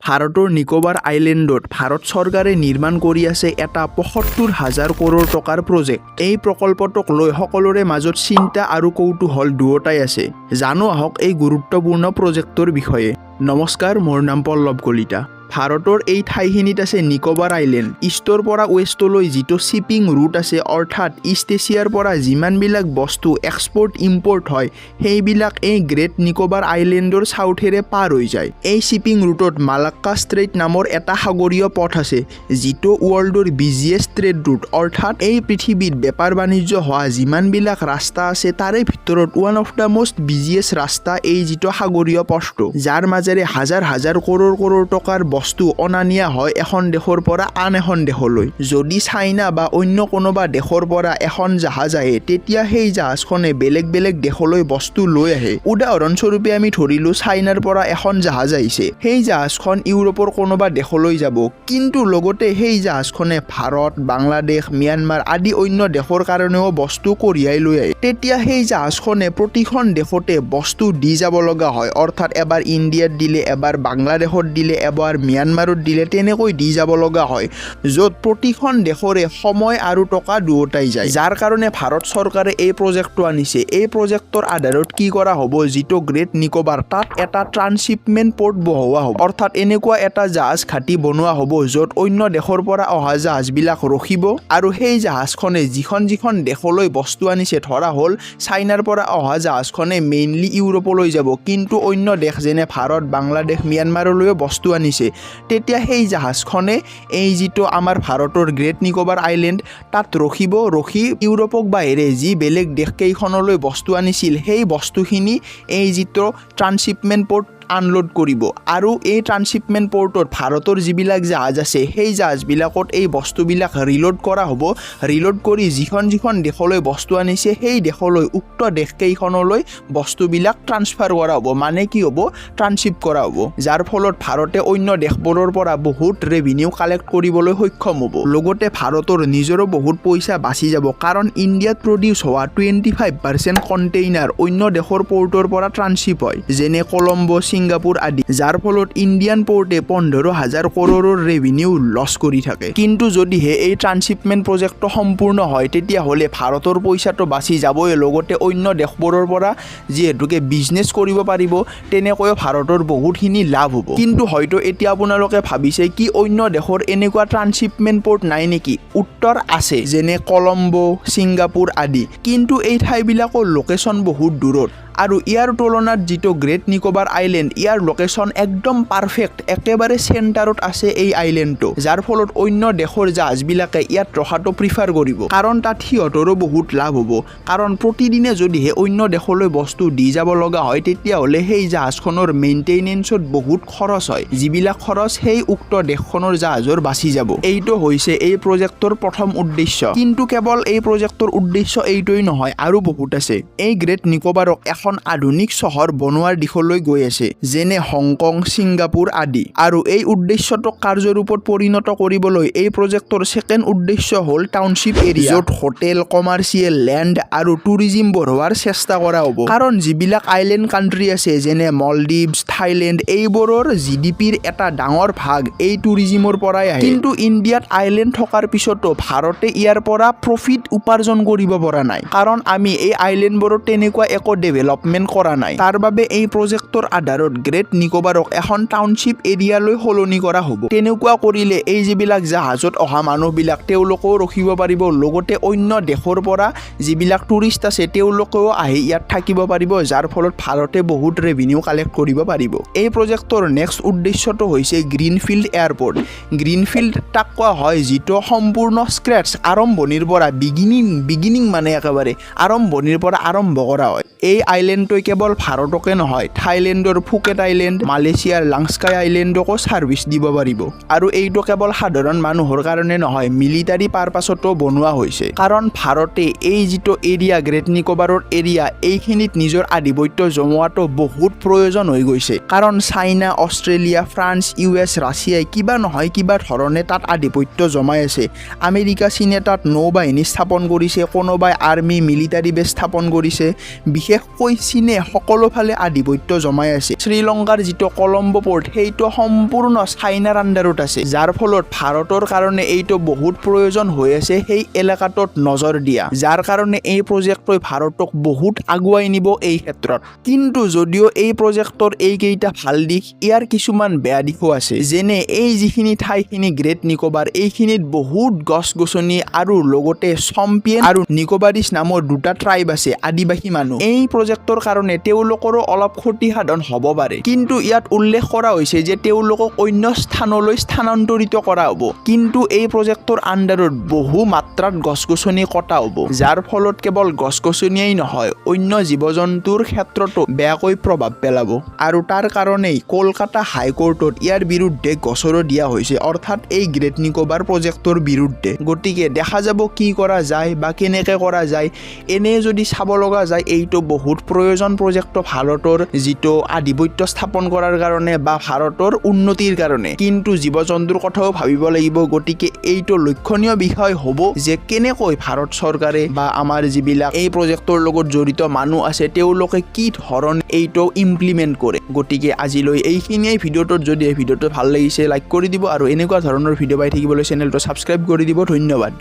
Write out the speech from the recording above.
ভাৰতৰ নিকোবাৰ আইলেণ্ডত ভাৰত চৰকাৰে নিৰ্মাণ কৰি আছে এটা 75 হাজাৰ কৰোৰ টকাৰ প্ৰজেক্ট। এই প্ৰকল্পটোক লৈ সকলোৰে মাজত চিন্তা আৰু কৌতূহল দুয়োটাই আছে। জানো আহক এই গুৰুত্বপূৰ্ণ প্ৰজেক্টটোৰ বিষয়ে। নমস্কাৰ, মোৰ নাম পল্লৱ কলিতা। ভাৰতৰ এই ঠাইখিনিত আছে নিকোবাৰ আইলেণ্ড। ইষ্টৰ পৰা ৱেষ্টলৈ যিটো শ্বিপিং ৰুট আছে, অৰ্থাৎ ইষ্ট এছিয়াৰ পৰা যিমানবিলাক বস্তু এক্সপৰ্ট ইম্পৰ্ট হয়, সেইবিলাক এই গ্ৰেট নিকোবাৰ আইলেণ্ডৰ চাউথেৰে পাৰ হৈ যায়। এই শ্বিপিং ৰুটত মালাক্কা ষ্ট্ৰেইট নামৰ এটা সাগৰীয় পথ আছে, যিটো ৱৰ্ল্ডৰ বিজিয়েষ্ট ট্ৰেড ৰুট। অৰ্থাৎ এই পৃথিৱীত বেপাৰ বাণিজ্য হোৱা যিমানবিলাক ৰাস্তা আছে, তাৰে ভিতৰত one of the most busiest ৰাস্তা এই যিটো সাগৰীয় পথটো, যাৰ মাজেৰে হাজাৰ হাজাৰ কৰোৰ কৰোৰ টকাৰ বস্তু অনা নিয়া হয় এখন দেশৰ পৰা আন এখন দেশলৈ। যদি চাইনা বা অন্য কোনোবা দেশৰ পৰা এখন জাহাজ আহে, তেতিয়া সেই জাহাজখনে বেলেগ বেলেগ দেশলৈ বস্তু লৈ আহে। উদাহৰণস্বৰূপে আমি ধৰিলোঁ, চাইনাৰ পৰা এখন জাহাজ আহিছে। সেই জাহাজখন ইউৰোপৰ কোনোবা দেশলৈ যাব, কিন্তু লগতে সেই জাহাজখনে ভাৰত, বাংলাদেশ, ম্যানমাৰ আদি অন্য দেশৰ কাৰণেও বস্তু কঢ়িয়াই লৈ আহে। তেতিয়া সেই জাহাজখনে প্ৰতিখন দেশতে বস্তু দি যাব লগা হয়। অৰ্থাৎ এবাৰ ইণ্ডিয়াত দিলে, এবাৰ বাংলাদেশত দিলে, এবাৰ ম্যানমাৰত দিলে, তেনেকৈ দি যাব লগা হয়, য'ত প্ৰতিখন দেশৰে সময় আৰু টকা দুয়োটাই যায়। যাৰ কাৰণে ভাৰত চৰকাৰে এই প্ৰজেক্টটো আনিছে। এই প্ৰজেক্টৰ আধাৰত কি কৰা হ'ব? যিটো গ্ৰেট নিকোবাৰ, তাত এটা ট্ৰান্সশ্বিপমেণ্ট পৰ্ট বহোৱা হ'ব। অৰ্থাৎ এনেকুৱা এটা জাহাজ ঘাটি বনোৱা হ'ব, য'ত অন্য দেশৰ পৰা অহা জাহাজবিলাক ৰখিব আৰু সেই জাহাজখনে যিখন যিখন দেশলৈ বস্তু আনিছে, ধৰা হ'ল চাইনাৰ পৰা অহা জাহাজখনে মেইনলি ইউৰোপলৈ যাব, কিন্তু অন্য দেশ যেনে ভাৰত, বাংলাদেশ, ম্যানমাৰলৈও বস্তু আনিছে, তেতিয়া সেই জাহাজখনে এই যিটো আমাৰ ভাৰতৰ গ্ৰেট নিকোবাৰ আইলেণ্ড, তাত ৰখিব। ৰখি ইউৰোপক বাহিৰে যি বেলেগ দেশকেইখনলৈ বস্তু আনিছিল, সেই বস্তুখিনি এই যিটো ট্ৰান্সশ্বিপমেণ্ট পৰ্ট আনলোড কৰিব। আৰু এই ট্ৰান্সশ্বিপমেণ্ট পৰ্টত ভাৰতৰ যিবিলাক জাহাজ আছে, সেই জাহাজবিলাকত এই বস্তুবিলাক ৰিলোড কৰা হ'ব। ৰিলোড কৰি যিখন যিখন দেশলৈ বস্তু আনিছে, সেই দেশলৈ, উক্ত দেশকেইখনলৈ বস্তুবিলাক ট্ৰান্সফাৰ কৰা হ'ব। মানে কি হ'ব? ট্ৰান্সশ্বিপ কৰা হ'ব। যাৰ ফলত ভাৰতে অন্য দেশবোৰৰ পৰা বহুত ৰেভিনিউ কালেক্ট কৰিবলৈ সক্ষম হ'ব। লগতে ভাৰতৰ নিজৰো বহুত পইচা বাচি যাব, কাৰণ ইণ্ডিয়াত প্ৰডিউচ হোৱা 25% কণ্টেইনাৰ অন্য দেশৰ পৰ্টৰ পৰা ট্ৰান্সশ্বিপ হয়, যেনে কলম্বো, ছিংগাপুৰ আদি। যাৰ ফলত ইণ্ডিয়ান পৰ্টে 15 হাজাৰ কৰোৰৰ ৰেভিনিউ লছ কৰি থাকে। কিন্তু যদিহে এই ট্ৰান্সশ্বিপমেণ্ট প্ৰজেক্টটো সম্পূৰ্ণ হয়, তেতিয়াহ'লে ভাৰতৰ পইচাটো বাচি যাবই, লগতে অন্য দেশবোৰৰ পৰা যিহেতুকে বিজনেছ কৰিব পাৰিব, তেনেকৈও ভাৰতৰ বহুতখিনি লাভ হ'ব। কিন্তু হয়তো এতিয়া আপোনালোকে ভাবিছে কি অন্য দেশৰ এনেকুৱা ট্ৰান্সশ্বিপমেণ্ট পৰ্ট নাই নেকি? উত্তৰ আছে, যেনে কলম্বো, ছিংগাপুৰ আদি। কিন্তু এই ঠাইবিলাকৰ লোকেশ্যন বহুত দূৰত আৰু ইয়াৰ তুলনাত যিটো গ্ৰেট নিকোবাৰ আইলেণ্ড, ইয়াৰ লোকেশ্যন একদম পাৰফেক্ট, একেবাৰে চেণ্টাৰত আছে এই আইলেণ্ডটো। যাৰ ফলত অন্য দেশৰ জাহাজবিলাকে ইয়াত ৰখাটো প্ৰিফাৰ কৰিব, কাৰণ তাত সিহঁতৰো বহুত লাভ হ'ব। কাৰণ প্ৰতিদিনে যদিহে অন্য দেশলৈ বস্তু দি যাব লগা হয়, তেতিয়াহ'লে সেই জাহাজখনৰ মেইনটেনেঞ্চত বহুত খৰচ হয়, যিবিলাক খৰচ সেই উক্ত দেশখনৰ জাহাজৰ বাচি যাব। এইটো হৈছে এই প্ৰজেক্টৰ প্ৰথম উদ্দেশ্য। কিন্তু কেৱল এই প্ৰজেক্টৰ উদ্দেশ্য এইটোৱেই নহয়, আৰু বহুত আছে। এই গ্ৰেট নিকোবাৰক এখন আধুনিক চহৰ বনোৱাৰ দিশলৈ গৈ আছে, যেনে হংকং, ছিংগাপুৰ আদি। আৰু এই উদ্দেশ্যটোক কাৰ্যৰূপত পৰিণত কৰিবলৈ এই প্ৰজেক্টৰ ছেকেণ্ড উদ্দেশ্য হ'ল টাউনশ্বিপ এৰিয়া, য'ত হোটেল, কমাৰ্চিয়েল লেণ্ড আৰু টুৰিজিম বঢ়োৱাৰ চেষ্টা কৰা হ'ব। কাৰণ যিবিলাক আইলেণ্ড কাণ্ট্ৰি আছে, যেনে মলদ্বীপছ, থাইলেণ্ড, এইবোৰৰ জিডিপিৰ এটা ডাঙৰ ভাগ এই টুৰিজিমৰ পৰাই আহে। কিন্তু ইণ্ডিয়াত আইলেণ্ড থকাৰ পিছতো ভাৰতে ইয়াৰ পৰা প্ৰফিট উপাৰ্জন কৰিব পৰা নাই, কাৰণ আমি এই আইলেণ্ডবোৰত তেনেকুৱা একো ডেভেলপমেণ্ট কৰা নাই। তাৰ বাবে এই প্ৰজেক্টৰ আধাৰত গ্ৰেট নিকোবাৰক এখন টাউনশ্বিপ এৰিয়ালৈ সলনি কৰা হ'ব। তেনেকুৱা কৰিলে এই যিবিলাক জাহাজত অহা মানুহবিলাক, তেওঁলোকেও ৰখিব পাৰিব, লগতে অন্য দেশৰ পৰা যিবিলাক টুৰিষ্ট আছে, তেওঁলোকেও আহি ইয়াত থাকিব পাৰিব, যাৰ ফলত ভাৰতে বহুত ৰেভিনিউ কালেক্ট কৰিব পাৰিব। এই প্ৰজেক্টৰ নেক্সট উদ্দেশ্যটো হৈছে গ্ৰীণফিল্ড এয়াৰপৰ্ট। গ্ৰীণফিল্ড তাক কোৱা হয় যিটো সম্পূৰ্ণ স্ক্ৰেটছ, আৰম্ভণিৰ পৰা, বিগিনিং, বিগিনিং মানে একেবাৰে আৰম্ভণিৰ পৰা আৰম্ভ কৰা হয়। এই আইলেণ্ডটোৱে কেৱল ভাৰতকে নহয়, থাইলেণ্ডৰ ফুকেট আইলেণ্ড, মালয়েছিয়াৰ লাংস্কাই আইলেণ্ডকো ছাৰ্ভিচ দিব পাৰিব। আৰু এইটো কেৱল সাধাৰণ মানুহৰ কাৰণে নহয়, মিলিটাৰী পাৰপাছতো বনোৱা হৈছে। কাৰণ ভাৰতে এই যিটো এৰিয়া, গ্ৰেট নিকোবাৰৰ এৰিয়া, এইখিনিত নিজৰ আধিপত্য জমোৱাটো বহুত প্ৰয়োজন হৈ গৈছে। কাৰণ China, Australia, France, U S, ৰাছিয়াই কিবা নহয় কিবা ধৰণে তাত আধিপত্য জমাই আছে। আমেৰিকা, চীনে তাত নৌবাহিনী স্থাপন কৰিছে, কোনোবাই আৰ্মি, মিলিটাৰী বেছ স্থাপন কৰিছে। বিশেষকৈ চীনে সকলো ফালে আধিপত্য জমাই আছে। শ্ৰীলংকাৰ যিটো কলম্বো পৰ্ট, সেইটো সম্পূৰ্ণ চাইনাৰ আণ্ডাৰত আছে, যাৰ ফলত ভাৰতৰ কাৰণে এইটো বহুত প্ৰয়োজন হৈ আছে সেই এলেকাটোত নজৰ দিয়া, যাৰ কাৰণে এই প্ৰজেক্টটোৱে ভাৰতক বহুত আগুৱাই নিব এই ক্ষেত্ৰত। কিন্তু যদিও এই প্ৰজেক্টৰ এইকেইটা ভাল দিশ, ইয়াৰ কিছুমান বেয়া দিশো আছে। যেনে এই যিখিনি ঠাইখিনি গ্ৰেট নিকোবাৰ, এইখিনিত বহুত গছ গছনি আৰু লগতে চম্পিয়েন আৰু নিকোবাৰিছ নামৰ দুটা ট্ৰাইব আছে, আদিবাসী মানুহ। এই প্ৰজেক্টৰ কাৰণে তেওঁলোকৰো অলপ ক্ষতি সাধন হ'ব পাৰে। কিন্তু ইয়াত উল্লেখ কৰা হৈছে যে তেওঁলোকক অন্য স্থানলৈ স্থানান্তৰিত কৰা হ'ব। কিন্তু এই প্ৰজেক্টৰ আণ্ডাৰত বহু মাত্ৰাত গছ গছনি কটা হ'ব, যাৰ ফলত কেৱল গছ গছনিয়েই নহয়, অন্য জীৱ জন্তুৰ ক্ষেত্ৰতো বেয়াকৈ প্ৰভাৱ পেলাব। আৰু তাৰ কাৰণেই কলকাতা হাইকোৰ্টত ইয়াৰ বিৰুদ্ধে গোচৰো দিয়া হৈছে, অৰ্থাৎ এই গ্ৰেট নিকোবাৰ প্ৰজেক্টৰ বিৰুদ্ধে। গতিকে দেখা যাব কি কৰা যায় বা কেনেকৈ কৰা যায়। এনেই যদি চাব লগা যায়, এইটো বহুত প্ৰয়োজন প্ৰজেক্টটো ভাৰতৰ যিটো আধিপত্য স্থাপন কৰাৰ কাৰণে বা ভাৰতৰ উন্নতিৰ কাৰণে। কিন্তু জীৱ জন্তুৰ কথাও ভাবিব লাগিব। গতিকে এইটো লক্ষণীয় বিষয় হ'ব যে কেনেকৈ ভাৰত চৰকাৰে বা আমাৰ যিবিলাক এই প্ৰজেক্টৰ লগত জড়িত মানুহ আছে, তেওঁলোকে কি ধৰণে এইটো ইমপ্লিমেণ্ট কৰে। গতিকে আজিলৈ এইখিনিয়েই। ভিডিঅ'টোত যদি এই ভিডিঅ'টো ভাল লাগিছে, লাইক কৰি দিব আৰু এনেকুৱা ধৰণৰ ভিডিঅ' পাই থাকিবলৈ চেনেলটো ছাবস্ক্ৰাইব কৰি দিব। ধন্যবাদ।